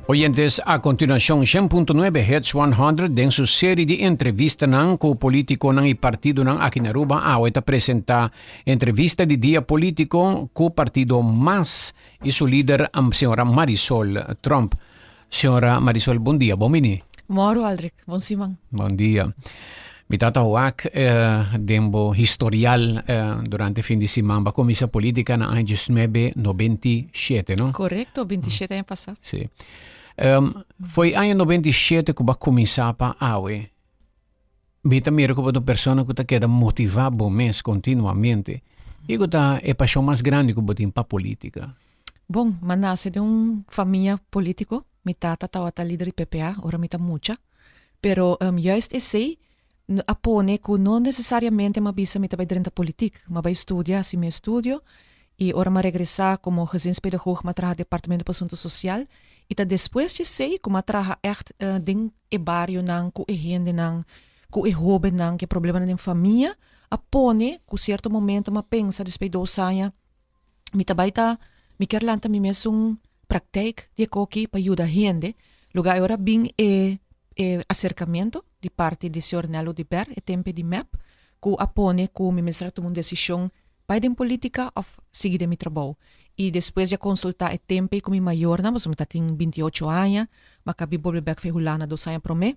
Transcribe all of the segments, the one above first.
Oyentes, a continuacion 100.9 Hits 100 den su serie di entrevistanan cu politiconan y partidonan aki na Aruba awe ta presenta entrevista di dia politico cu partido MAS y su lider señora Marisol Tromp. Señora Marisol, bon dia, bon bini. Moro, Aldrich. Bon siman. Bon dia. Mi tata wak den bo historial durante fin di siman. Ba kuminsá politika na aña 1997, no? Korekto, 27 aña pasá. Sí. Foi aña 97 ku ba kuminsá pa awe. Mi ta mira ku bo ta un persona ku ta keda motivá bo mes kontinuamente. Kiko ta e pashon mas grandi ku bo tin pa politika? Bon, m'a nase den un famia politico. Mi tata tabata lider di PPA ora mi ta mucha. Pero juist esey a pone cu no necesariamente m'a bisa mi ta bay drenta politic. M'a bay studia, haci mi estudio y ora m'a regresa como gezinspedagoog m'a traha departamento pa asunto social y ta despues di esey cu m'a traha echt den e barionan, cu e hendenan, cu e hobennan, cu e problemanan den famia a pone cu cierto momento m'a pensa despues di dos aña, Mi ta bai ta, mi kier lanta mi mesun praktijk di e koki pa yuda hende. Luga e ora bin e e aserkamentu di parti di señor Nelo de Ber, e tempe di mep, ku a pone ku mi mester a tuma un desishon bai den politika òf sigui den mi trabou. I despues di a konsultá e tempe ku mi mayornan, pasobra mi ta tin 28 aña, mi a kabi bolbe bèk for e Hulanda 2 aña promé.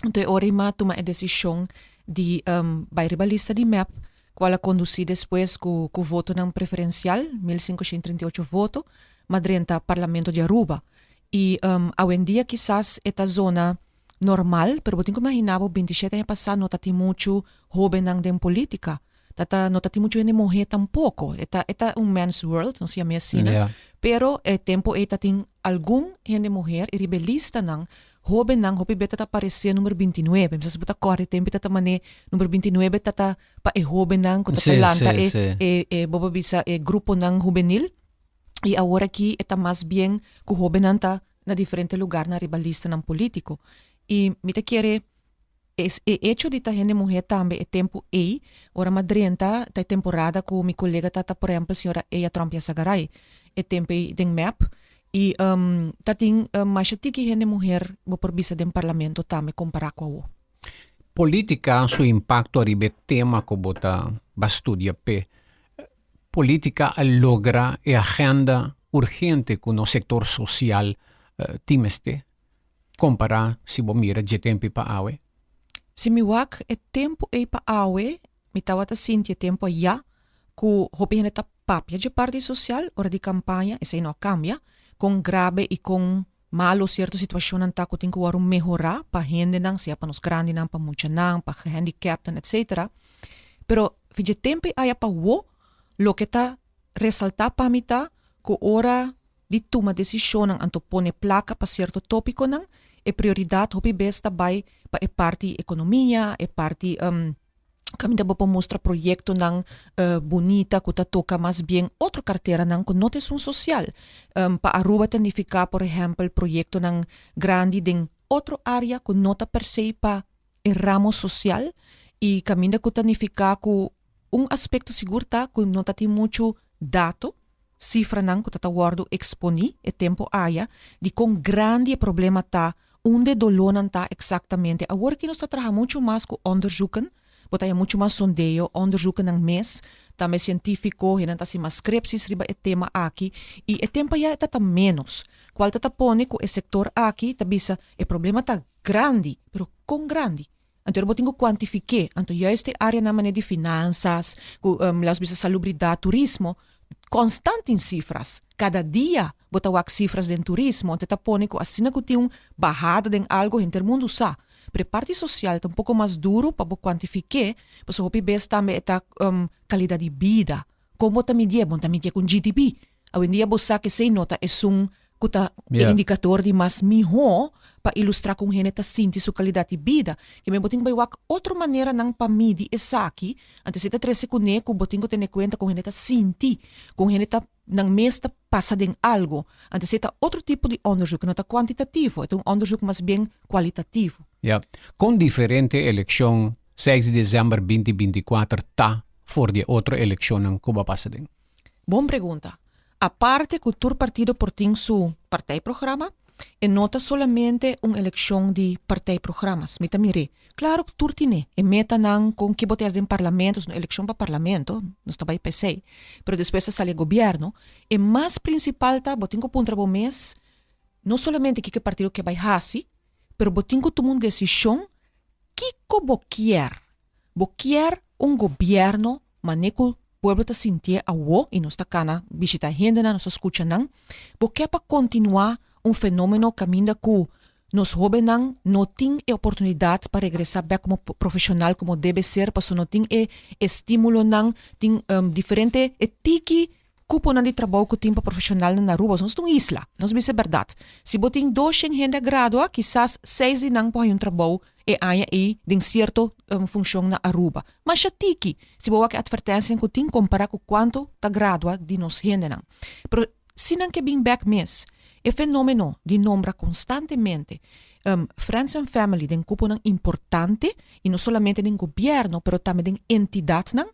Anto e ora ei m'a tuma e desishon di bai riba lista di mep, kual a kondusí despues ku ku votonan preferensial, 1538 voto, m'a drenta Parlamento di Aruba. I awendia kisas e ta zona normal, pero bo tin ku imaginá bo 27 aña pasá no ta tin muchu hóbennan den polítika. Ta ta no ta tin muchu hende muhé tampoko. E ta e ta un men's world, nos yam'é asina. Pero e tempu ei ta tin algun hende muher i riba e listanan hóbennan hopi bes ta ta aparesé number 29. Mi sa si bo ta kòrda e tempu ei ta ta man'é number 29 ta ta pa e hóbennan ku ta ta lanta e e e bo por bisa e gruponan hubenil. I awor aki e ta mas bien ku hóbennan ta na diferente lugarnan riba listanan polítiko. I mi ta kere E hecho di ta hende muhé tambe e tempu ei, ora m'a drenta ta e temporada ku mi kolega ta ta por ehèmpel señora Eya Tromp Yassagaray e tempu ei den mep i ta tin masha tiki hende muher bo por bisa den parlamento tambe kompará ku awo. Politica su impacto ariba e tema ku bo ta ba studia p'e. Politica a logra e agenda urgente ku nos sector social tin mester. Kompará si bo mira dje tempu ei pa awe. Si mi wak e tempu ei pa awe, mi tabata sinti e tempu ayá ku hopi hende ta papia dje parti sosial ora di kampaña, esei no a kambia, kon grabe i kon malu sierto situashonnan ta ku tin ku wòrdu mehorá pa hendenan, sea pa nos grandinan, pa muchanan, pa gehandikèpten, etsetera. Pero fi dje tempu ei aya pa awo, loke ta resaltá pa mi ta ku ora di tuma desishonnan anto pone plaka pa sierto tópikonan, e prioridat hopi bes ta bai pa e parti ekonomia, e parti kaminda bo por mustra proyektonan bunita ku ta toka mas bien otro karteranan ku no ta esun sosial. Pa Aruba ta nifiká por ehèmpel proyektonan grandi den otro área ku no ta per se pa e ramo sosial i kaminda ku ta nifiká ku un aspekto sigur ta ku no ta tin muchu dato, sifranan ku ta ta wòrdu eksponí e tempu aya di kon grandi e problema ta, unda e dolónan ta eksaktamente. Awor ki nos ta traha muchu mas ku onderzoeken, bo ta haña muchu mas sondeo, onderzoekennan mes, tambe sientífiko, hendenan ta hasi mas skrepsis riba e tema aki i e tempu aya e ta ta ménos, kual ta ta pone ku e sektor aki ta bisa e problema ta grandi, pero kon grandi? Anto ora bo tin ku kuantifik'é, anto juist e áreanan manera di finansas, ku laos bisa salubridat, turismo, konstant tin sifras. Kada dia bo ta wak sifras den turismo, anto e ta pone ku asina ku tin un bahada den algu henter mundu sa. Pero e parti sosial ta un poko mas duru pa bo kuantifik'é, pasobra hopi bes tambe e ta kalidat di bida. Kon bo ta midié? Bo no ta midié ku un GDP. Awendia bo sa ku esei no ta esun ku ta e indikador di mas mihó pa ilustrá kon hende ta sinti su kalidat di bida. Kimen bo tin ku bai wak otro maneranan pa midi esaki, anto esei ta trese kuné ku bo tin ku tene kuenta kon hende ta sinti, kon hende ta nan mes ta pasa den algu. Anto esei ta otro tipo di onderzoek, e no ta kuantitativo, e ta un onderzoek mas bien kualitativo. Ya. Kon diferente elekshon 6 di desèmber 2024 ta for di e otro elekshonnan ku bo a pasa den? Bon pregunta. Aparte ku tur partido por tin su partijprogramma. E no ta solamente un elekshon di partijprogramma's, mi ta mir'é. Klaro ku tur tine e metanan kon ke bo ta hasi den parlamento, es un elekshon pa parlamento, nos ta bai pa esei, pero despues ta sali e gobièrnu. E mas prinsipal ta bo tin ku puntra bo mes no solamente kiko e partido ke bai hasi, pero bo tin ku tuma un desishon kiko bo kier. Bo kier un gobièrnu Mane ku pueblo ta sintié awo i nos ta kana bishitá hendenan, nos ta skucha nan, bo ke pa kontinuá un fenómeno kaminda ku nos hóbennan no tin e oportunidat pa regresá bèk komo profeshonal komo debe ser pasobra no tin e estímulonan, tin diferente e tiki Kuponan di trabou ku tin pa profeshonalnan na Aruba, nos ta un isla, nos bisa e bèrdat. Si bo tin doshen hende a gradua, kisas seis di nan por haña un trabou e aña ei den sierto funshon na Aruba. Masha tiki, si bo wak e atvertensianan ku tin kompará ku kuantu ta gradua di nos hendenan. Pero si nan ke bin bèk mes, e fenómeno di nombra konstantemente friends and family den kuponan importante, i no solamente den gobièrnu pero tambe den entidatnan,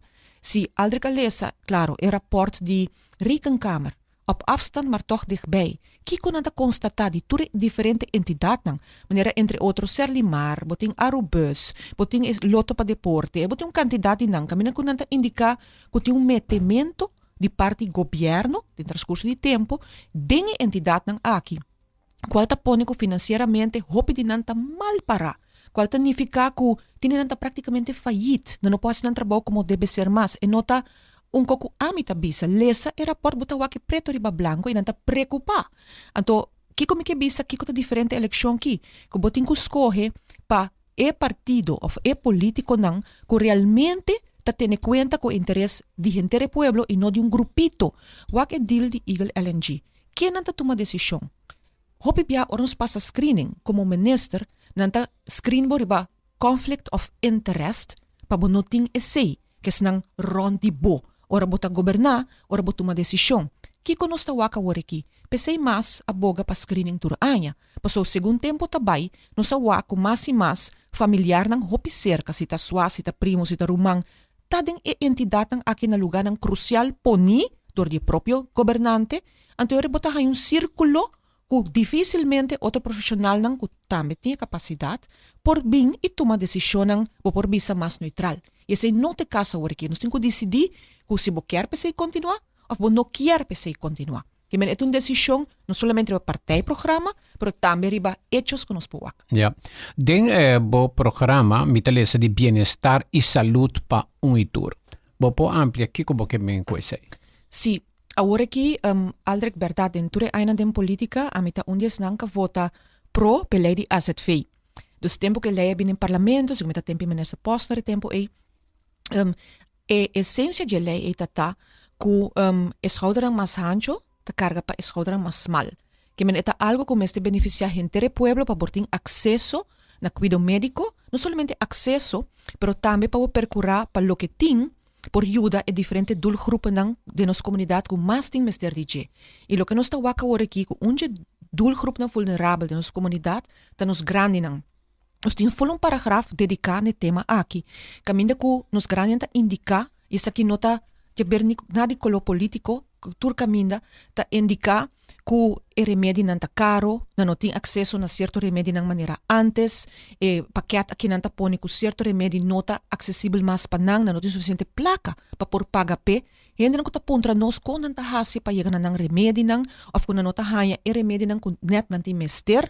Si Aldrich a lesa, claro, e rapport di Rekenkamer, op afstand maar toch dichtbij, kico nan ta constata di tur e diferente entidadnan, manera entre otro Serlimar, bo tin Arubus, bo tin e Lotto pa Deporte, bo tin un cantidad di nan, caminda cu nan ta indica cu tin un metemento di parti gobierno, den transcurso di tempo, den e entidadnan aki. Cual ta pone cu financieramente hopi di nan ta mal para, cual ta nifica cu tin di nan ta practicamente fayit, nan no por haci nan trabou como debe ser mas. E no ta un co cu ami ta bisa. Lesa e raport bo ta wak e preto riba blanco y nan ta preocupa. Anto, kico mi ke bisa kico ta diferente eleccion ki? Cu bo tin cu scoge pa e partido of e politiconan cu realmente ta tene cuenta cu e interes di henter e pueblo y no di un grupito. Wak e deal di Eagle LNG. Ken nan ta tuma desishon? Hopi bia ora nos pasa screening komo minister nan ta screen bo riba conflict of interest pa bo no tin esei kesnan rond di bo ora bo ta goberná, ora bo tuma desishon. Kiko nos ta wak awor aki? P'esei mas a boga pa screening tur aña. Pasobra segun tempu ta bai nos a wak ku mas i mas familiarnan hopi serka, si ta sua, si ta primo, si ta ruman, ta den e entidatnan aki na lugánan krusial poní dor di e propio gobernante, anto ora bo ta haña un sírkulo ku difísilmente otro profeshonalnan ku tambe tin e kapasidat por bin i tuma desishonnan bo por bisa mas neutral. I esei no ta e kas awor aki. Nos tin ku disidí ku si bo kier p'esei kontinuá òf bo no kier p'esei kontinuá. Te men e ta un desishon no solamente riba partijprogramma, pero tambe riba hechos ku nos por wak. Ya. Den e bo programa mi ta lesa di bienestar i salud pa un i tur. Bo por amplia kiko bo ke men ku esei? Si. Awor aki, Aldrich, bèrdat den tur e añanan den politika ami ta un di esnan ku a vota pro p'e lei di azv. Dus tempu ku e lei a bini den parlamento, segun mi ta tempu e minister Posner e tempu ei, E esencia dje ley ei ta ta cu e schoudernan mas hancho ta carga pa e schoudernan mas smal. Ke men e ta algo cu mester beneficia henter e pueblo pa por tin acceso na cuido medico, no solamente acceso, pero tambe pa bo percura pa loke tin por yuda e diferente doelgroepennan den nos comunidad cu mas tin mester di dje. Y loke nos ta wak awor aki cu un dje doelgroepnan vulnerabel den nos comunidad ta nos grandinan. Nos tin ful un paragraf dediká na e tema aki, kaminda ku nos grandinan ta indiká, i esaki no ta djaber ni nada di koló polítiko, ku tur kaminda ta indiká ku e remedinan ta karo, nan no tin akseso na sierto remedinan manera ántes, e pakèt aki nan ta pone ku sierto remedi no ta aksesibel mas pa nan, nan no tin sufisiente plaka pa por paga p'e. Hendenan ku ta puntra nos kon nan ta hasi pa yega na nan remedinan òf ku nan no ta haña e remedinan ku nèt nan tin mester.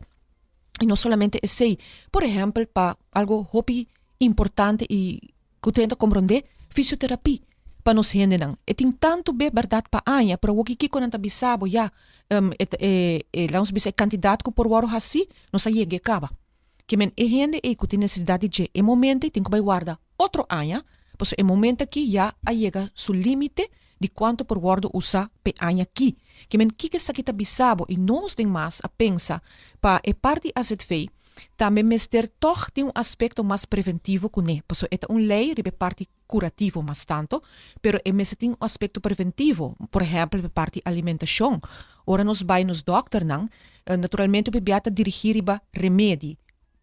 Y no solamente esey, por ehempel pa algo hopi importante y cu tur hende ta comprende, fisioterapie pa nos hendenan. E tin tanto be berdad pa aña, pero awoki kico nan ta bisa bo ya, e ta e e laat nos bisa e cantidad cu por worde haci, nos a yega e caba. Ke men e hende ey cu tin necesidad di dje e momento ey tin cu bay warda otro aña, pasobra e momento aki ya a yega su limite di cuanto por wordo usa p'e aña aki. Ke men kiko esaki ta bisa bo y nos den mas a pensa pa e parti azv tambe mester tog tin un aspecto mas preventivo cune, pasobra e ta un ley riba e parti curativo mas tanto, pero e mester tin un aspecto preventivo, por ehempel p'e parti alimentacion. Ora nos bay nos dokternan, naturalmente hopi bia ta dirigi riba remedi,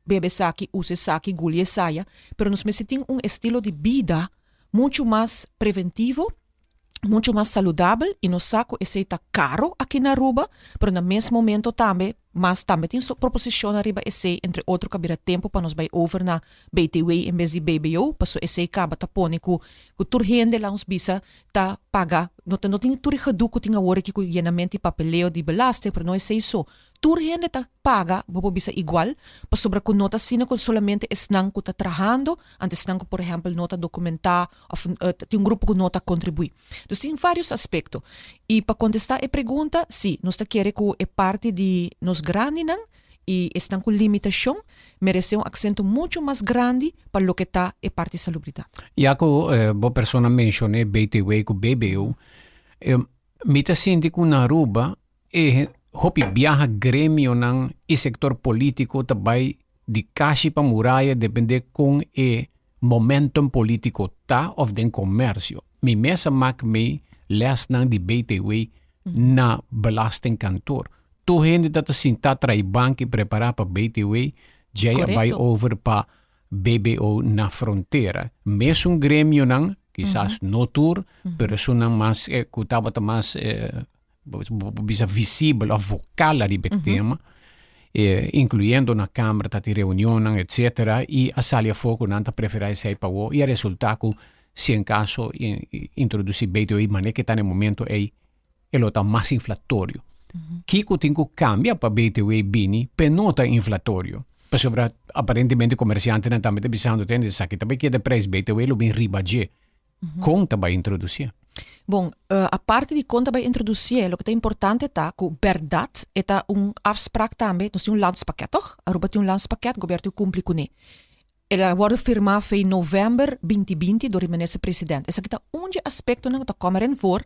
bebe esaki, usa esaki, guli esaya, pero nos mester tin un estilo di bida muchu mas preventivo. Mucho mas saludabel y nos sa cu esey ta caro aki na Aruba, pero na mes momento tambe mas tambe tin proposicion ariba esey, entre otro cu a bira tempo pa nos bay over na BTW en bes di BBO, paso esey caba ta pone cu cu tur hende laat ons bisa ta paga, no ta no tin tur e gedoe cu tin awor aki cu yenamento y papeleo di belasting, pero no esey so. Tur hende ta paga, bo por bisa igual, pasobra cu no ta asina cu solamente esnan cu ta trahando, anto esnan cu por ehempel no ta documenta of tin un grupo cu no ta contribui. Dus tin varios aspecto. Y pa contesta e pregunta, si, nos ta kere cu e parti di nos grandinan y esnan cu limitacion merece un accento mucho mas grandi pa loke ta e parti salubridad. Ya cu bo persona mencione BTW cu BBO, mi ta sinti cu na Aruba E hopi biaha gremionan i sektor polítiko ta bai di kashi pa muraya dependé kon e momentum polítiko ta òf den komersio. Mi mes a mak mei lèsnan di btw na belastingkantoor. Tur hende ta ta sintá trai bank i prepará pa btw, djei a bai over pa BBO na frontera. Mesun gremionan, kisas no tur, pero esunnan mas ku tabata mas bisa visibel of vocal ariba e tema, incluyendo na Camera ta tin reunionnan etcetera y a sali afo cu nan ta prefera esey pa awo y a resulta cu si en caso introduci BTW manera ke ta na e momento ey e lo ta mas inflatorio. Kico tin cu cambia pa BTW bini p'e no ta inflatorio? Pasobra aparentemente comerciantenan tambe ta bisando tende esaki ta bay keda prijs BTW lo bin riba dje. Kon ta bai introdusié? Bon, aparte di kon ta bai introdusié, loke ta importante ta ku bèrdat e ta un afsprak tambe, nos tin un landspakket tòg? Aruba tin un landspakket, gobièrnu tin ku kumpli kuné. El a wòrdu firmá fei novèmber 2020 dor di minister president. Esaki ta un dje aspektonan ku ta kòm erin voor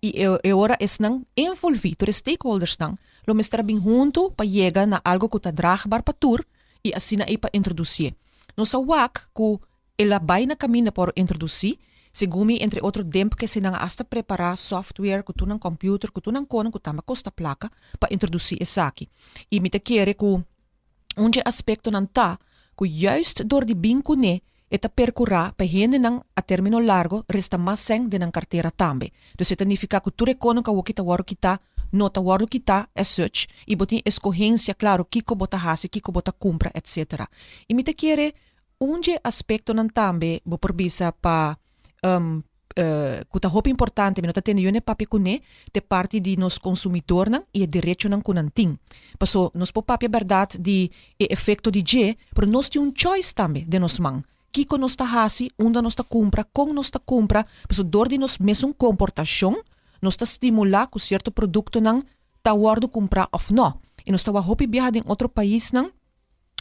i e ora esnan envolví, tur e stakeholdersnan, lo mester a bin huntu pa yega na algu ku ta draagbaar pa tur i asina ei pa introdusié. Nos a wak ku El a bai na kaminda por introdusí, segun mi, entre otro demp ke si nan a asta prepará software ku tur nan computer, ku tur nan konan ku tambe a kosta plaka pa introdusí esaki. I mi ta kere ku un dje aspektonan ta ku juist dor di bin kuné e ta perkurá pa e hendenan a término largo resta mas sèn den nan kartera tambe. Dus e ta nifiká ku tur e konan ku awoki ta wòrdu kitá no ta wòrdu kitá as such i bo tin eskohensia klaro kiko bo ta hasi, kiko bo ta kumpra etc. I mi ta kere Un dje aspektonan tambe bo por bisa pa ku ta hopi importante, mi no ta tende yu n'e papia kuné, ta e parti di nos konsumidornan i e derechonan ku nan tin. Paso nos por papia bèrdat di e efekto di dje, pero nos tin un choice tambe den nos man. Kiko nos ta hasi, unda nos ta kumpra, kon nos ta kumpra, paso dor di nos mesun komportashon nos ta stimulá ku sierto produktonan ta wòrdu kumprá òf nò. I nos ta wak hopi biaha den otro paisnan.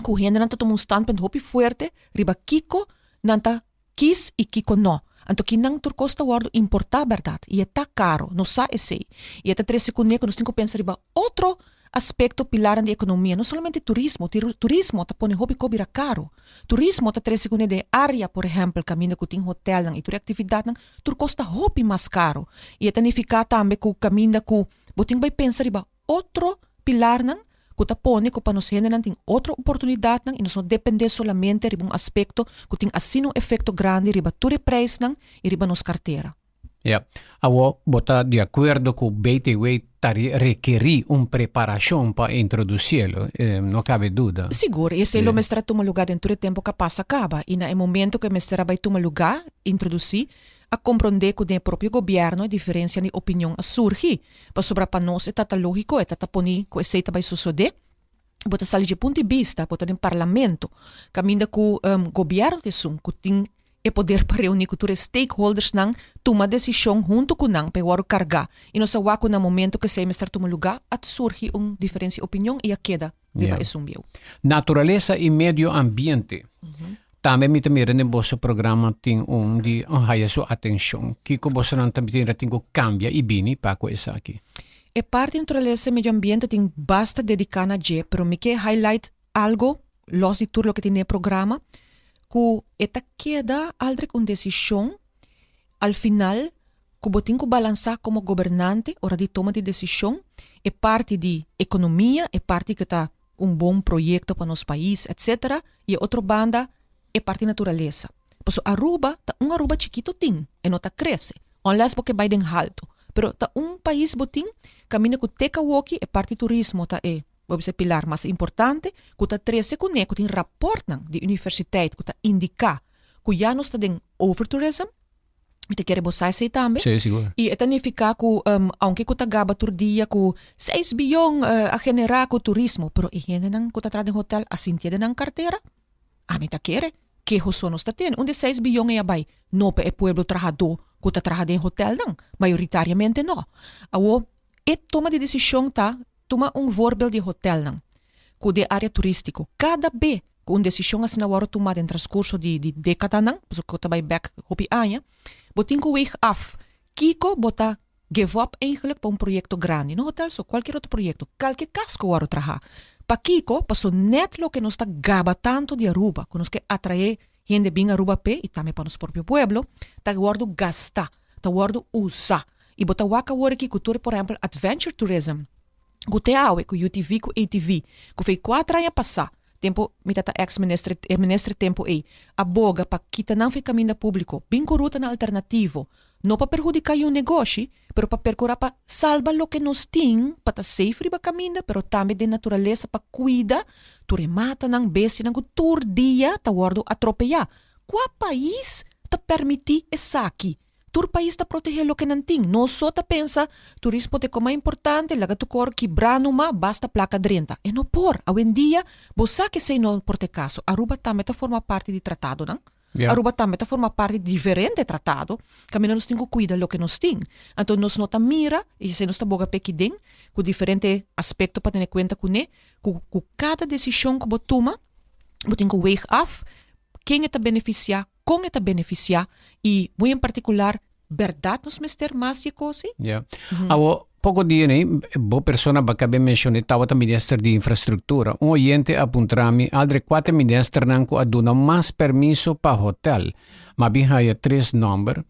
ku hendenan ta tuma un standpunt hopi fuerte riba kiko nan ta kis i kiko no. Anto kinan tur kos ta wòrdu importá bèrdat i e ta karo, nos sa esei. I e ta trese kuné ku nos tin ku pensa riba otro aspekto pilarnan di ekonomia, no solamente turismo. Turismo ta pone hopi kos bira karo. Turismo ta trese kuné den e área, por ehèmpel, kaminda ku tin hotèlnan i tur e aktividatnan, tur kos ta hopi mas karo. I e ta nifiká tambe ku kaminda ku bo tin ku bai pensa riba otro pilarnan ku ta pone ku pa nos hendenan tin otro oportunidatnan i nos no dependé solamente riba un aspekto ku tin asina un efekto grandi riba tur e preisnan i riba nos kartera. Ya. Awor bo ta di akuerdo ku BTW ta rekerí un preparashon pa introdusielo, no kabe duda. Sigur, i esei lo mester a tuma lugá den tur e tempu ku a pasa kaba i na e momento ku e mester a bai tuma lugá, introdusí, a komprondé ku den e propio gobièrnu e diferensia di opinion a surgi, pasobra pa nos e ta ta lógiko, e ta ta poni ku esei ta bai sosodé. Bo ta sali dje punto di bista, bo ta den parlamento, kaminda ku gobièrnu ta esun ku tin e poder pa reuní ku tur e stakeholdersnan, tuma desishon huntu ku nan pa e wòrdu kargá. I nos a wak ku na momento ku esei mester tuma lugá, a surgi un diferensia di opinion i a keda riba esun bieu. Naturalesa i medio ambiente. Tambe mi ta mira den boso programa tin un di un haya su atencion. Kico bosonan ta mira tin cu cambia y bini pa cu esaki? E parti naturalesa y medio ambiente tin basta dedica na dje, pero mi ke highlight algo, los di tur loke tin den e programa, cu e ta keda Aldrich un decision al final ku bo tin ku balansá komo gobernante ora di toma di desishon, e parti di ekonomia, e parti ku ta un bon proyekto pa nos pais etsetera, i e otro banda e parti naturalesa. Pasobra Aruba ta un Aruba chikito tin, e no ta krese. Unless bo ke bai den halto. Pero ta un pais bo tin kaminda ku te kawoki e parti turismo ta e, bo bisa, pilar mas importante ku ta trese kuné ku tin rapòrtnan di universiteit ku ta indiká ku ya nos ta den overtourism. Mi ta kere bo sa esei tambe. Sí, sigur. I e ta nifiká ku aunke ku ta gaba tur dia ku 6 biyon a generá ku turismo, pero e hendenan ku ta traha den hotel a sintié den nan kartera? Ami ta kere. Keho so nos ta tene. Unda e 6 biyon ei a bai? No pa e pueblo trahadó ku ta traha den hotelnan. Mayoritariamente no. Awo, e toma di desishon ta tuma un voorbeeld di hotelnan ku den área turístiko. Kada be ku un desishon asina wòrdu tumá den transkurso di dékadanan, pasobra ku ta bai bèk hopi aña, bo tin ku weeg af kiko bo ta give up eigenlijk pa un proyekto grandi. No hotel so, kualkier otro proyekto, kalke kas ku wòrdu traha. Pakiko? Paso nèt loke nos ta gaba tantu di Aruba, ku nos ke atraé hende bin Aruba p'e i tambe pa nos propio pueblo, ta wòrdu gastá, ta wòrdu usá. I bo ta wak awor aki ku tur, por ehèmpel, adventure tourism, ku te awe, ku UTV, ku ATV, ku fei 4 aña pasá, tempu mi tata ex minister, e minister tempu ei, a boga pa kita nan fei kaminda públiko, bin ku rutanan alternativo, no pa perhudiká un negoshi, pero pa perkurá pa salba loke nos tin, pa ta safe riba kaminda, pero tambe den naturalesa pa kuida tur e matanan, bestianan ku tur dia ta wòrdu atropeyá. Kua pais ta permití esaki? Tur pais ta protegé loke nan tin. Nos so ta pensa, turismo ta kos mas importante, laga tur kos kibrá numa, basta plaka drenta. E no por. Awendia, bo sa ku esei no por ta e kaso. Aruba tambe ta forma parti di tratadonan. Aruba tambe ta forma parti di diferente tratado. Kaminda nos tin ku kuida loke nos tin. Anto nos no ta mira, i esei nos ta boga p'e kiden, ku diferente aspekto pa tene kuenta kuné, ku kada desishon ku bo tuma, bo tin ku weeg af ken e ta benefisiá, kon e ta benefisiá i muy en partikular, bèrdat nos mester mas di e kos ei? Ja. Awo, poko dia nei, bo persona b'a kaba menshoná tabata minister di infrastruktura. Un oyente a puntra mi, Aldrich, kua ta e ministernan ku a duna mas permiso pa hotel? M'a bin haya tres nòmber.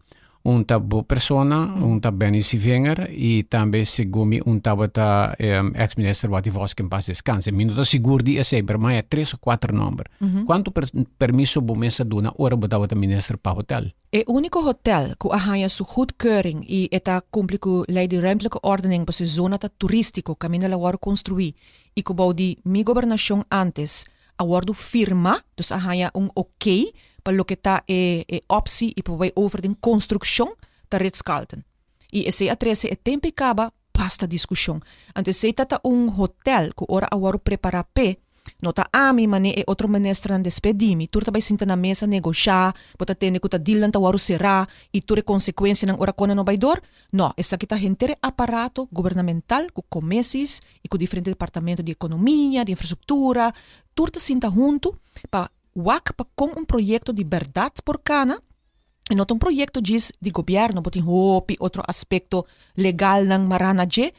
Un ta bo persona, un ta Benny Sevinger i tambe segun mi un tabata ex minister Watty Vos, ke en pas deskanse. Mi no ta sigur di esei, pero m'a haya tres o kuater nòmber. Kuantu permiso bo mes a duna ora bo tabata minister pa hotel? E úniko hotel ku a haña su goedkeuring i e ta kumpli ku Lei di Ruimtelijke Ordening pasobra e zona ta turístiko kaminda el a wòrdu konstruí i ku bou di mi gobernashon ántes a wòrdu firmá, dus a haña un okey pa loke ta e e optie i pa bai over den konstrukshon ta Ritz-Carlton. I esei a trese e tempu i kaba basta diskushon. Anto esei ta ta un hotel ku ora a wòrdu prepará p'e, no ta ami manera e otro ministernan despues di mi, tur ta bai sinta na mesa negoshá, bo ta tende ku ta dealnan ta wòrdu será i tur e konsekuensianan ora kona no bai dor. No, esaki ta henter e aparato gubernamental ku komesis i ku diferente departamento di ekonomia, di infrastruktura, tur ta sinta huntu pa wak pa kon un proyekto di bèrdat por kana. E no ta un proyekto djis di gobièrnu, bo tin hopi otro aspekto legalnan mará na dje,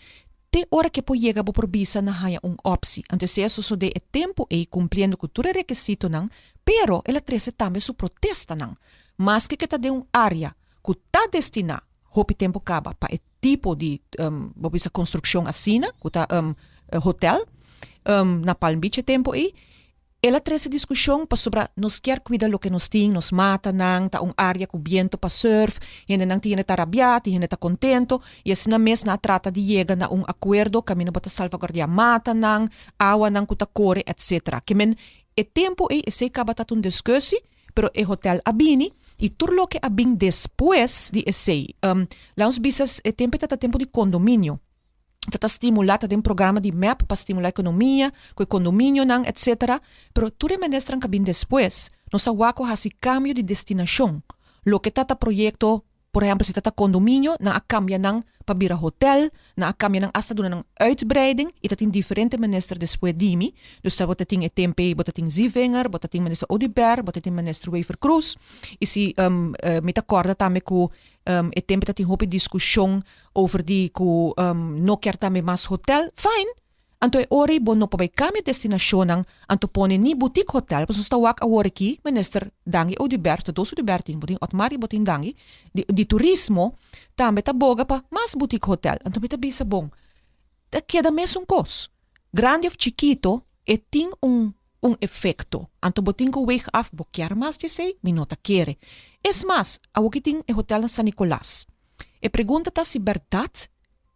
te ora ke por yega bo por bisa na haña un opsi. Anto esei a sosodé e tempu ei kumpliendo ku tur e rekisitonan, pero el a trese tambe su protestanan. Maske ke ta den un área ku ta destiná hopi tempu kaba pa e tipo di bo bisa konstrukshon asina, ku ta hotel, na Palm Beach e tempu ei, el a trese diskushon pasobra nos kier kuida loke nos tin, nos matanan, ta un área ku biento pa surf, hendenan tin hende ta rabiá, tin hende ta kontento, i asina mes nan a trata di yega na un akuerdo kaminda bo ta salvaguardiá matanan, awanan ku ta kore, etcetera. Ke men e tempu ei esei kaba ta un diskusi, pero e hotel a bini i tur loke a bin despues di esei, laat ons bisa e tempu ei ta tempu di kondominio. Ta ta stimulá, ta den programa di MEP pa stimulá ekonomia, ku e kondominionan, etcetera. Pero tur e ministernan ku a bin despues, nos a wak ku a hasi kambio di destinashon. Loke ta ta proyekto, por ehèmpel si ta ta kondominio, nan a kambia nan pa bira hotel, nan a kambia nan asta duna nan uitbreiding i ta tin diferente minister despues di mi. Dus ta bo ta tin e tempu ei bo ta tin Zievinger, bo ta tin minister Oduber, bo ta tin minister Wever-Croes. I si mi ta kòrda tambe ku e tempu ta tin hopi diskushon over di ku no kier tambe mas hotel, fine! Anto e ora ei bo no por bai kambia destinashonnan, anto pone ni boutique hotel, pasobra nos ta wak awor aki, Minister Dangui Oduber, ta dos Oduber tin, bo tin Otmar i bo tin Dangui, di turismo, tambe ta boga pa mas boutique hotel. Anto mi ta bisa bon, ta keda mesun kos, grandi of chikito, e tin un un efekto. Anto bo tin ku weeg af, bo kier mas di esei? Mi no ta kere. Es mas, awoki tin e hotel na San Nicolas. E pregunta ta si bèrdat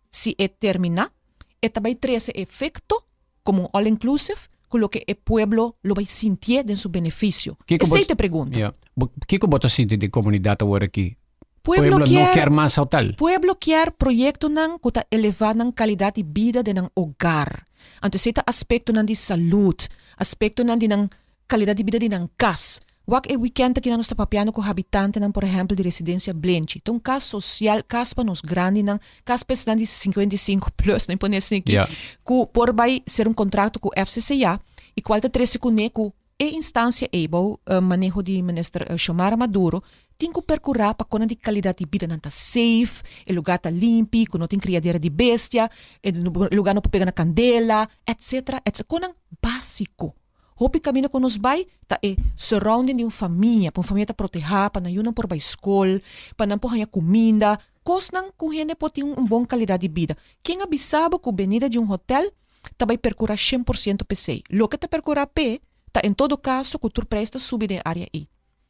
si e terminá e ta bai trese efekto komo un all inclusive ku loke e pueblo lo bai sintié den su benefisio. Kiko bo Esei ta e pregunta. Ya. Bo kiko bo ta sinti di komunidat awor aki? Pueblo Pueblo no kier kier mas hotel. Pueblo kier proyektonan ku ta elevá nan kalidat di bida den nan ogar. Anto esei ta aspektonan di salud, aspektonan di nan kalidat di bida di nan kas. Wak e wikènt aki nan nos ta papiando ku habitantenan por ehèmpel di residensia Blenchi. Ta un kas sosial, kas pa nos grandinan, kas pa esnan di 55 plus, no pone esei aki, ku por bai ser un kontrakto ku FCCA i kual ta trese kuné ku e instansia ei bou maneho di Minister Xiomara Maduro tin ku perkurá pa konan di kalidat di bida nan ta safe, e lugá ta limpi, ku no tin kriadera di bestia, e lugá no por pega na kandela, etcetera, etcetera. Konan básiko. Hopi kaminda ku nos bai ta e surrounding di un famia, pa un famia ta protehá, pa nan yunan por bai skol, pa nan por haña kuminda, kosnan ku hende por tin un bon kalidat di bida. Ken a bisa bo ku benida di un hotel ta bai perkurá 100% p'esei? Loke ta perkurá p'e ta en todo kaso ku tur preis ta subi den e área ei.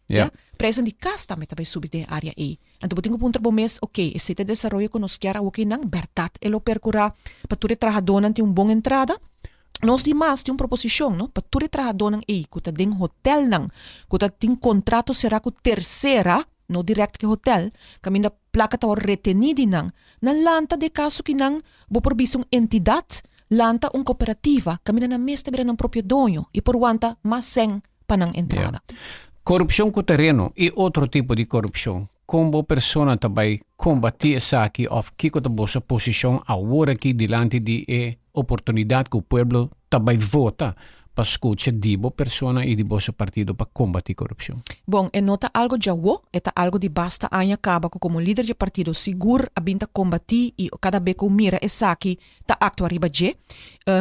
Ya? Preisnan di kas tambe ta bai subi den e área ei. Anto bo tin ku puntra bo mes, okey, esei ta e desaroyo ku nos kier awoki nan? Bèrdat e lo perkurá pa tur e trahadónan tin un bon entrada? Nos di mas tin un proposishon, no, pa tur e trahadónan ei ku ta den hotelnan, ku ta tin kontrato será ku tersera, no dirèkt ku e hotel, kaminda plaka ta wòrdu retení di nan, nan lanta den kaso ki nan, bo por bisa un entidat, lanta un kooperativa, kaminda nan mes ta bira nan propio doño i por wanta mas sèn pa nan entrada. Korupshon ku tereno i otro tipo di korupshon, kon bo persona ta bai kombatí esaki òf kiko ta boso posishon awor aki dilanti di e oportunidat ku pueblo ta bai vota pa skucha di bo persona i di boso partido pa kombatí korupshon? Bon, e no ta algo djawo, e ta algo di basta aña kaba ku komo lider dje partido sigur a bin ta kombatí i kada be ku mira esaki ta aktua riba dje.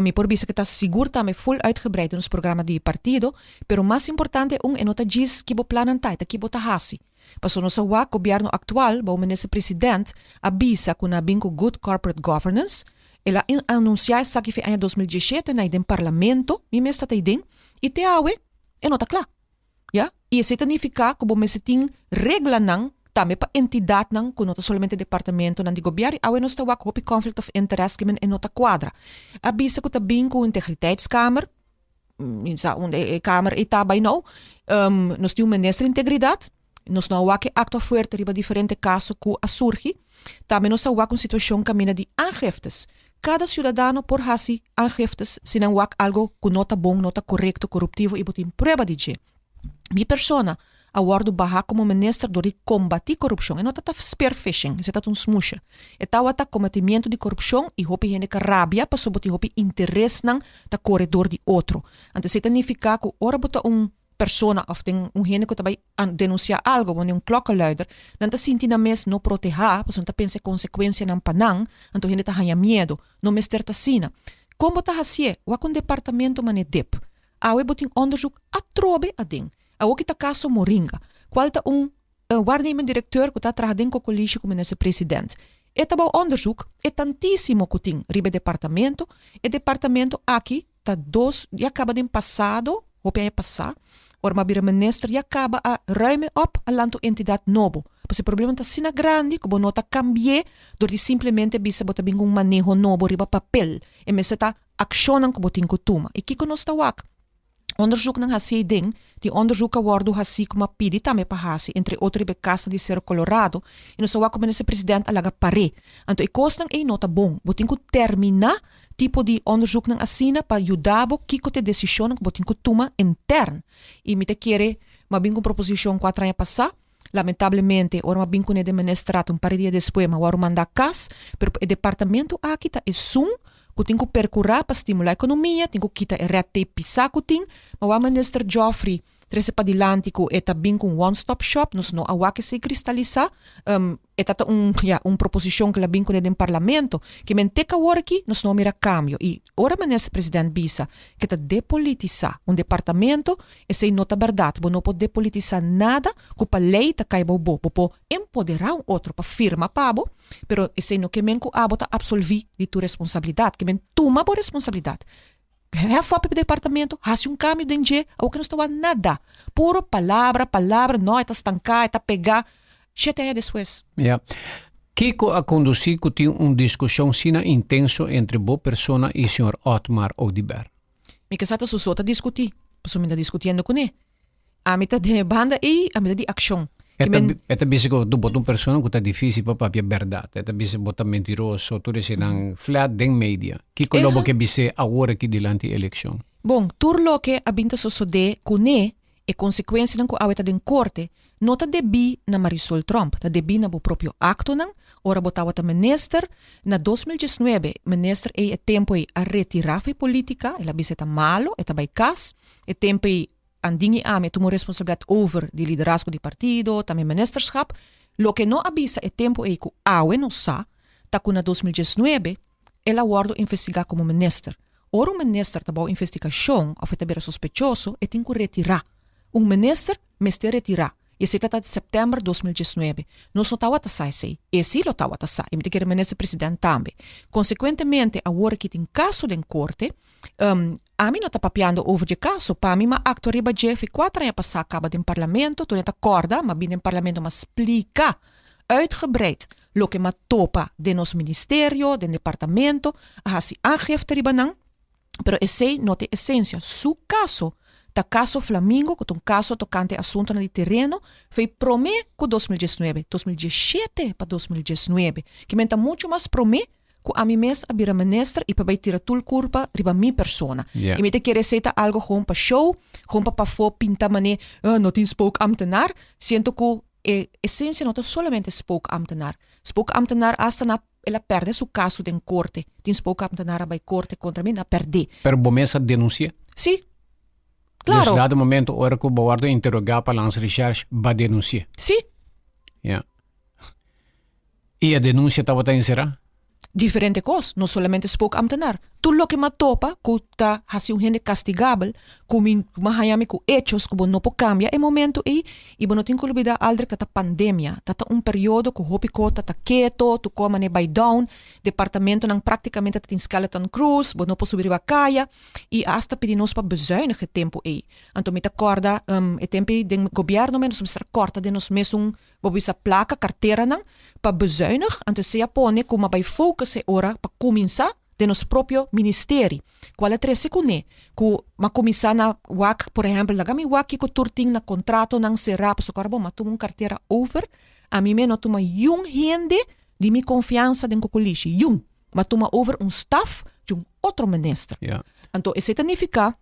Mi por bisa ku ta sigur tambe ful uitgebreid den nos programa di partido, pero mas importante un e no ta djis ki bo plannan ta, e ta ki bo ta hasi. Pasobra nos a wak gobièrnu aktual bou minister president a bisa ku nan a bin ku good corporate governance. El a anunsiá esaki fe aña 2017 na den parlamento, mi mes ta ta den, i te awe e no ta kla. Ya, i esei ta nifiká ku bo mester tin reglanan tambe pa entidatnan ku no ta solamente departamentonan di gobièrnu i awe nos ta wak hopi conflict of interest kimen e no ta kuadra. A bisa ku ta bin ku integriteitskamer. Mi sa unda e kamer ei ta bai nou. Nos tin un minister di integridat. Nos no a wak e aktua fuerte riba diferente kaso ku a surgi. Tambe nos a wak un situashon kaminda di aangiftes. Kada siudadano por hasi aangiftes si nan wak algo ku no ta bon, no ta korekto, koruptivo i bo tin prueba di dje. Mi persona a wòrdu baha komo minister dor di kombatí korupshon. E no ta ta spearfishing, esei ta ta un smusha. E tabata kometimiento di korupshon i hopi hende ka rabia pasobra bo tin hopi interesnan ta kore dor di otro. Anto esei ta nifiká ku ora bo ta un persona òf den un hende ku ta bai denunsiá algu, bo un klokkenluider, nan ta sinti nan mes no protehá pasobra nan ta pensa e konsekuensianan pa nan, anto hende ta haña miedu. No mester ta asina. Kon bo ta hasié? Wak un departamento manera dip. Awe bo tin onderzoek atrobe aden. Awoki ta kaso Moringa, kual ta un waarnemend directeur ku ta traha den kokolishi ku minister president. E ta bou onderzoek e tantisimo ku tin riba e departamento. E departamento aki ta dos ya kaba den pasado, hopi aña pasá, ora mi a bira minister ya kaba a ruim e op, a lanta un entidat nobo. Pasobra e problema ta asina grandi ku bo no ta kambi'é dor di simplemente bisa bo ta bin ku un maneho nobo riba papel. E mester ta Akshonnan ku bo tin ku tuma. I kiko nos ta wak? Onderzoeknan hasi ei den, tin onderzoek a wòrdu hasí ku mi a pidi tambe pa hasi, entre otro riba e kasnan di Cerro Colorado, i nos a wak ku minister president a laga par'é. Anto e kosnan ei no ta bon. Bo tin ku terminá tipo di onderzoeknan asina pa yuda bo kiko ta e desishonnan ku bo tin ku tuma intern. I mi ta kere mi a bin ku un proposishon kuater aña pasá. Lamentablemente, ora mi a bin kuné den ministerat un par di dia despues mi a wòrdu mandá kas, pero e departamento aki ta esun ku tin ku perkurá pa stimulá ekonomia, tin ku kita e red tape pisá ku tin. Ma wak minister Geoffrey trese padilanti ku e ta bin ku un one stop shop, nos no a wak esei kristalisá. E ta ta un, ya, un proposishon ku el a bin kuné den parlamento. Ke men te kawor aki nos no a mira kambio. I ora minister president bisa ke ta depolitisá un departamento, Esei no ta bèrdat. Bo no por depolitisá nada ku pa lei ta kai bou bo. Bo por empoderá un otro pa firma pa bo, pero esei no ke men ku abo ta absolví di tur responsabilidat. Ke men tuma bo responsabilidat. Hef op e departamento, hasi un kambio den dje, awor ke nos ta wak nada. Puro palabra, palabra, no, e ta stanká, e ta pegá. Shete aña despues. Ya. Kico a conduci cu tin un discusion sina intenso entre bo persona y señor Otmar Oduber? Mi ke sa ta su so ta discuti, pasobra mi ta discutiendo cune. Ami ta den e banda ei, ami ta di accion. E ta, e ta bisa cu bo ta un persona cu ta dificil pa papia berdad. E ta bisa bo ta mentiroso, tur eseinan flat den media. Kico lo bo ke bis'é awor aki dilanti eleccion? Bon, tur loke a bin ta sosodé cune, e consecuencianan cu awe ta den corte, no ta debí na Marisol Tromp, ta debí na bo propio actonan, ora bo tabata minister. Na 2019, minister ei e tempo ei a retira for e politica, el a bisa e ta malo, e ta bay cas. E tempo ei Andin i ami a tuma un responsabilidat over di liderazgo di partido, tambe ministerschap. Loke no a bisa e tempu ei ku awe nos sa, ta ku na 2019 el a wòrdu investigá komo minister. Ora un minister ta bou investigashon òf e ta bira sospechoso, e tin ku retirá. Un minister mester retirá. I esei ta ta sèptèmber 2019. Nos no tabata sa esei. E sí lo tabata sa. I mi ta kere minister president tambe. Konsekuentemente awor aki tin kaso den korte. Ami no ta papiando over dje kaso. Pa mi m'a aktua riba dje fi kuater aña pasá kaba den parlamento. Tur e ta kòrda m'a bini den parlamento m'a splika uitgebreid loke m'a topa den nos ministerio, den departamento. A hasi aangifte riba nan. Pero esei no ta e esensia. Su kaso ta kaso Flamingo ku ta un kaso tokante asuntunan di tereno fei promé ku 2019, 2017 pa 2019, ki men ta muchu mas promé ku ami mes a bira minister i pa bai tira tur kulpa riba mi persona. I mi ta kere esei ta algo gewoon pa show, gewoon pa pafó pinta mané no tin spookambtenaar, siento ku e esensia no ta solamente spookambtenaar. Spookambtenaar asta na El a perde su caso den corte. Tin spookambtenaar a bay corte contra mi, nan a perde. Pero bo mes a denuncia? Si. Claro. Dus dado momento ora cu bo wordo interroga pa Landsrecherche, ba denuncia? Si. Ja. Y e denuncia tabata encera? Diferente cos, no solamente spookambtenaar. Tur loke m'a topa cu ta haci un hende castigabel, cu mi m'a haña mi cu hechos cu bo no por cambia e momento ey, y bo no tin cu lubida Aldrich ta ta pandemia, ta ta un periodo cu hopi cos ta ta keto, tur cos a mane bay down, departamentonan practicamente ta tin skeleton crews, bo no por subi riba caya, y hasta pidi nos pa bezuinig e tempo ey. Anto mi ta corda e tempo ey den gobierno mes nos mester a corta den nos mesun bo bisa placa, carteranan, pa bezuinig, anto esey a pone cu m'a bay focus e ora pa cuminsa den nos propio ministeri. Cual a trece cune cu m'a cuminsa na wak, por ehempel, laga mi wak kico tur tin na contratonan cera, pasobra ora bo m'a tuma un cartera over, ami me no tuma yun hende di mi confiansa den Cocolishi, yun. M'a tuma over un staf di un otro minister. Anto esey ta nifica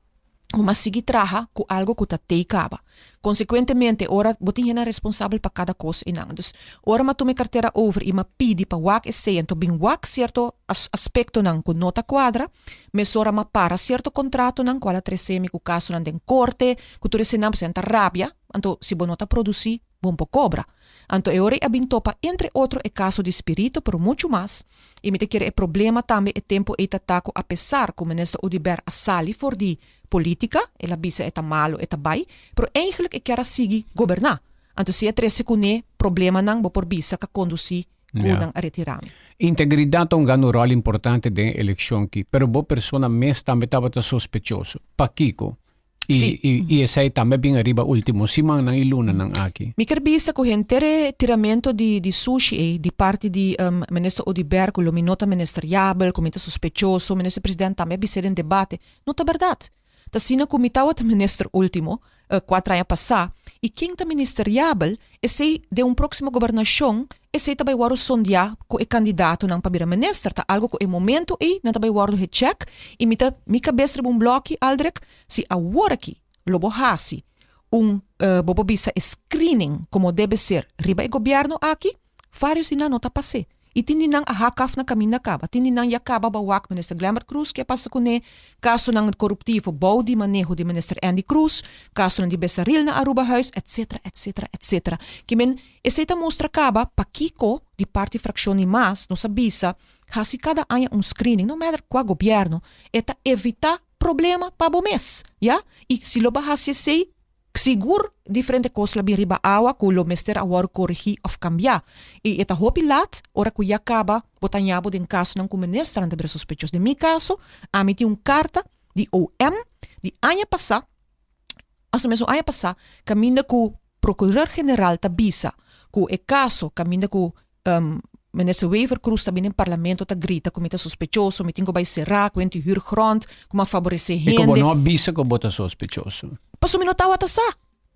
Bo mas sigui traha ku algo ku ta tei kaba. Konsekuentemente, ora bo tin hende responsabel pa kada kos einan. Dus, ora m'a tuma e kartera over i m'a pidi pa wak esei, anto bin wak sierto aspektonan ku no ta kuadra, mesora m'a para sierto kontratonan kual a trese mi ku kasonan den korte, ku tur eseinan, pasobra nan ta rabia, anto si bo no ta produsí, bo no por kobra. Anto e ora ei a bin topa entre otro e kaso di Spirito, pero muchu mas, i mi ta kere e problema tambe e tempu ei ta ta ku apesar ku Minister Oduber a sali for di politika, el a bisa e ta malu, e ta bai, pero eigenlijk e kier a sigui goberná. Anto si e trese kuné problemanan bo por bisa ka kondusí ku nan a retirá mi. Integridat ta hunga un ròl importante den e elekshon aki, pero bo persona mes tambe tabata sospechoso. Pakiko? I, Sí. i, i esei tambe bin ariba ultimo simannan i lunanan aki. Mi kier bisa ku henter e tiramento di di sushi ei di parti di um, Minister Oduber ku lo mi no ta ministeriabel, ku mi ta sospechoso, Minister President tambe a bis'é den debate. No ta bèrdat. Ta asina ku mi tawata minister ultimo, uh, kuater aña pasá, i ken ta ministeriabel, esei den un próksimo gobernashon, esei ta bai wòrdu sondeá ku e kandidatonan pa bira minister. Ta algu ku e momento ei nan ta bai wòrdu hechèk i mi ta mi kabes riba un blòki, Aldrich, Si awor aki lo bo hasi un bo por bisa e screening como debe ser riba e gobierno aki, varios di nan no ta pas'é. Y tin di nan a hak af na caminda caba. Tin di nan ya caba ba wak Minister Glenbert Croes ke a pasa cune, casonan coruptivo bou di maneho di Minister Endy Croes, casonan di Besaril na Arubahuis, etc. Etc. Etc. Ki men esey ta mustra caba pakico di parti fraccion di mas nos a bisa hasi cada aña un screening, no matter cua gobierno, e ta evita Problema pa bo mes, ya? I si lo bo hasi esei, sigur diferente kos lo bin riba awa ku lo mester a wòrdu korigí òf kambiá. I e ta hopi lat ora ku ya kaba bo ta haña bo den kasonan ku ministernan ta bira sospechos. Den mi kaso, ami tin un karta di OM di aña pasá, mas o menos un aña pasá, kaminda ku Procureur General ta bisa ku e kaso kaminda ku. Minister Wever Croes ta bini den parlamento ta grita ku mi ta sospechoso, mi tin ku bai será, ku hende huur grond, ku mi a faboresé I ku bo hende. no a bisa ku bo ta sospechoso. Pasobra mi no tabata sa.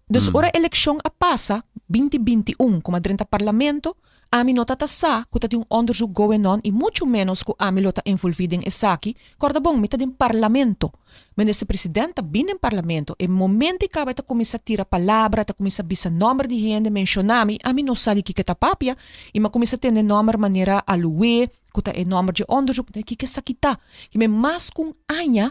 Dus ora elekshon a pasa, 2021, ku mi a drenta parlamento, ami no tata sa ku ta tin un onderzoek going on i muchu ménos ku ami lo ta envolví den esaki. Kòrda bon, mi ta den parlamento. Minister President ta bin den parlamento, e momento ei kaba e ta kuminsá tira palabra, ta kuminsá bisa nòmber di hende, menshoná mi, ami no sa di kiko e ta papia, i mi a kuminsá tende nòmber manera Alué, ku ta e nòmber dje onderzoek, mi ta kiko esaki ta? Kimen mas ku un aña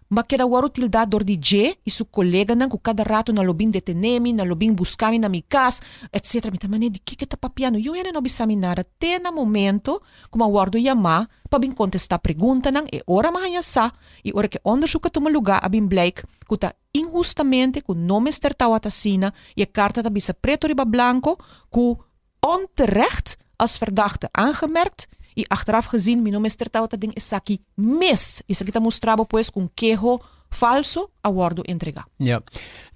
M'a keda wòrdu tildá dor di dje i su koleganan ku kada ratu nan lo bin detené mi, nan lo bin buska mi na mi kas, etsetera. Mi ta manera di kiko e ta papiando? Yu hende no bisa mi nada te na momento ku m'a wòrdu yamá pa bin kontestá preguntanan. E ora m'a haña sa i ora ku e òndersuk a tuma lugá a bin blijk ku ta inhustamente ku no mester tawata asina i e karta ta bisa preto riba blanko ku onterecht als verdachte aangemerkt y achteraf gezien mi no mester tabata den esaki mes. Esaki ta mustra bo pues cu un keho falso a wordo entrega. Ja.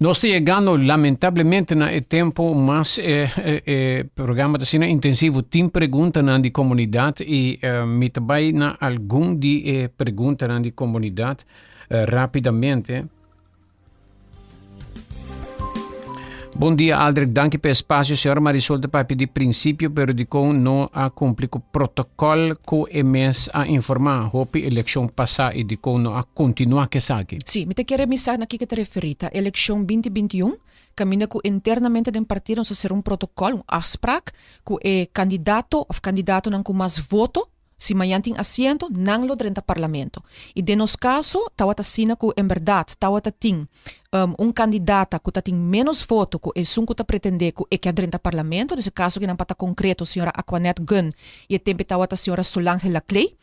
Nos ta yegando lamentablemente na e tempo mas e e programa ta asina intensivo. Tin preguntanan di comunidad y mi ta bay na algun di e preguntanan di comunidad rapidamente. Bon dia Aldrich, danki pa e espacio. Señora Marisol ta papia di principio, pero dikon no a cumpli cu protocol cu e mes a informa hopi eleccion pasa y dikon no a continua cu esaki? Sí, mi ta kere mi sa na kiko ta referi. Ta eleccion 2021, caminda cu internamente den partido nos a cera un protocol, un afspraak, cu e candidato of candidatonan cu mas voto, Si mañan tin asiento, nan lo drenta parlamento. I den nos kaso tawata asina ku en bèrdat tawata tin un kandidata ku ta tin ménos voto ku esun ku ta pretendé ku e ke a drenta parlamento, den e kaso kinan pa ta konkreto señora Aquanette Gunn i e tempe tawata señora Solange Laclay,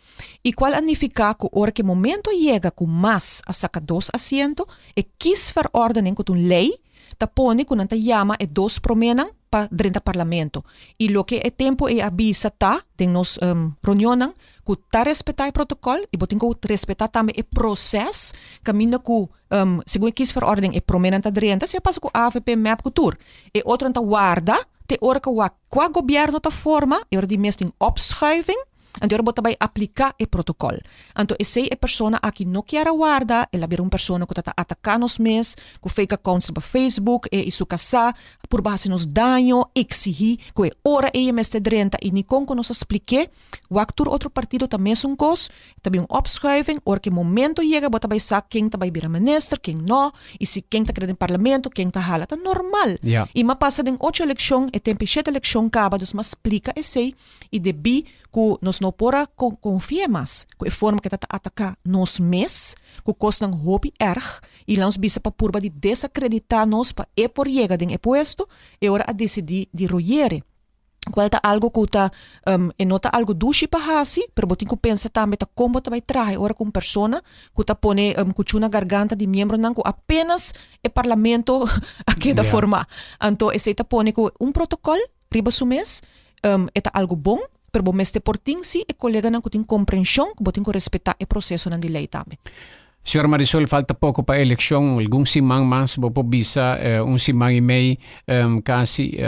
i kual a nifiká ku ora ku e momento a yega ku mas a saka dos asiento, e kiesverordening ku ta un lei ta pone ku nan ta yama e dos proménan pa drenta parlamento. I loke e tempu ei a bisa ta, den nos reunionnan, ku ta respetá e protokòl i bo tin ku respetá tambe e proses kaminda ku segun e kiesverordening e proménan ta drenta, si a pasa ku avp, mep ku tur. E otronan ta warda te ora ku wak kua gobièrnu ta forma, e ora di mes tin opschuiving. Anto ora bo ta bai apliká e protokòl. Anto esei e persona aki no kier a warda, el a bira un persona ku ta ta ataká nos mes ku fake accounts riba Facebook, e i su kasá a purba hasi nos daño, eksihí ku e ora ei e mester drenta i nikon ku nos a splik'é. Wak tur otro partido ta mesun kos, ta bin un opschuiving, ora ku e momento yega bo ta bai sa ken ta bai bira minister, ken no, i si ken ta keda den parlamento, ken ta hala. Ta normal. I m'a pasa den ocho elekshon, e tempu e shete elekshon kaba, dus m'a splika esei. I debí ku nos no por a konfia mas ku e forma ku e ta ta ataká nos mes ku kosnan hopi erg i la nos bisa pa purba di desakreditá nos pa e por yega den e puesto, e ora a disidí di royere. Kual ta algu ku ta e no ta algu dushi pa hasi, pero bo tin ku pensa tambe ta kon bo ta bai traha e ora ku un persona ku ta pone kuchú na garganta di miembronan ku apenas e parlamento a keda formá. Anto esei ta pone ku un protokòl Riba su mes, e ta algu bon, pero bo mester por tin si e koleganan ku tin komprenshon ku bo tin ku respetá e prosesonan di lei tambe. Señora Marisol, falta poko pa elekshon, algun siman mas, bo por bisa un siman i mei kasi.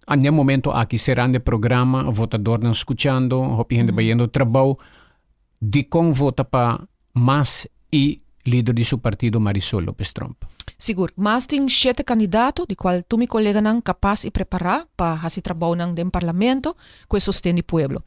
Na e momento aki serando e programa, votadornan skuchando, hopi hende bayendo trabou, dikon vota pa Mas i lider di su partido Marisol Lopez Tromp. Sigur. Mas tin shete kandidato, di kual tur mi koleganan kapas i prepará pa hasi trabounan den parlamento ku e sosten di pueblo.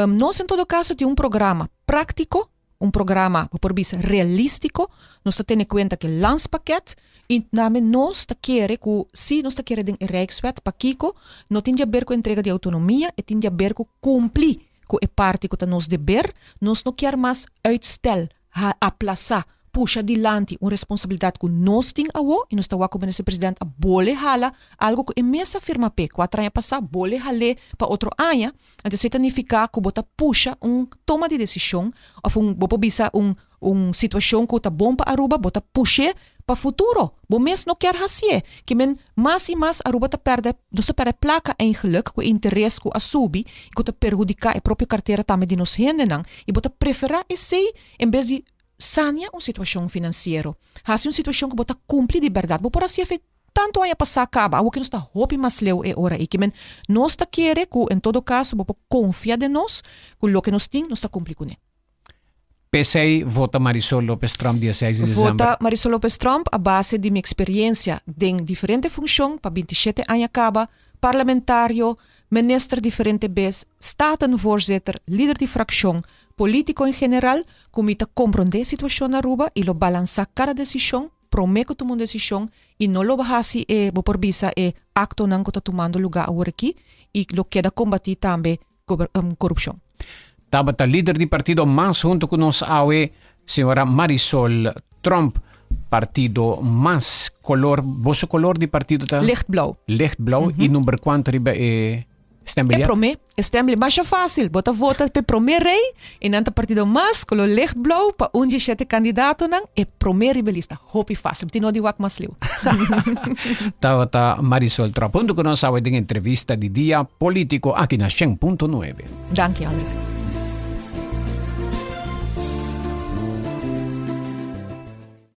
Nos en todo kaso tin un programa práktiko, un programa bo por bisa realístiko. Nos ta tene kuenta ku e landspakket i tambe nos ta kere ku si nos ta kere den e Rijkswet pakiko no tin di aber ku entrega di outonomia, e tin di aber ku kumpli ku e parti ku ta nos deber, nos no kier mas uitstel, ha, aplasá, pusha dilanti un responsabilidat ku nos tin awo i nos ta wak ku Minister President a bole hala algu ku e mes a firma p'e kuater aña pasá, bole hal'é pa otro aña, anto esei ta nifiká ku bo ta pusha un toma di desishon òf un bo por bisa un Un situacion cu ta bon pa Aruba bo ta push'e pa futuro. Bo mes no kier haci'e. Ke men mas y mas Aruba ta perde, nos ta perde placa eigenlijk cu e interes cu a subi y cu ta perhudica e propio cartera tambe di nos hendenan y bo ta prefera esey en bes di sania un situacion financiero. Haci un situacion cu bo ta cumpli di berdad. Bo por haci efe. tantu aña pasá kaba, awor ke nos ta hopi mas leu e ora ei. Ke men nos ta kere ku en todo kaso bo por konfia den nos ku loke nos tin nos ta kumpli kuné. P'esei vota Marisol Lopez Tromp dia seis di desember. Vota Marisol Lopez Tromp a base di mi eksperiencia den diferente funcion pa 27 aña kaba, parlamentario, minister diferente bes, statenvoorzitter, lider di fraccion, politico en general, ku mi ta komprondé situacion na Aruba i lo balansa kada desishon promé ku tuma un desishon i no lo hasi e, bo por bisa, e aktonan ku ta tumando lugá awor aki i lo keda kombatí tambe korupshon. Tabata lider di partido mas hunto ku nos awe, señora Marisol Tromp. Partido mas color, boso color di partido ta? Lichtblauw. Lichtblauw mm -hmm. y number cuanto riba e stembiljet? E prome, e stembiljet masha fácil. Bo ta vota pe prome rey y nan ta partido mas color lichtblauw pa un di shete kandidatonan e prome riba e lista. Hopi fácil. Bo tin no di wak mas liu. Tabata Marisol Tromp hunto ku nos awe den entrevista di Dia Politico aki na 100.9. Danki, Aldrich.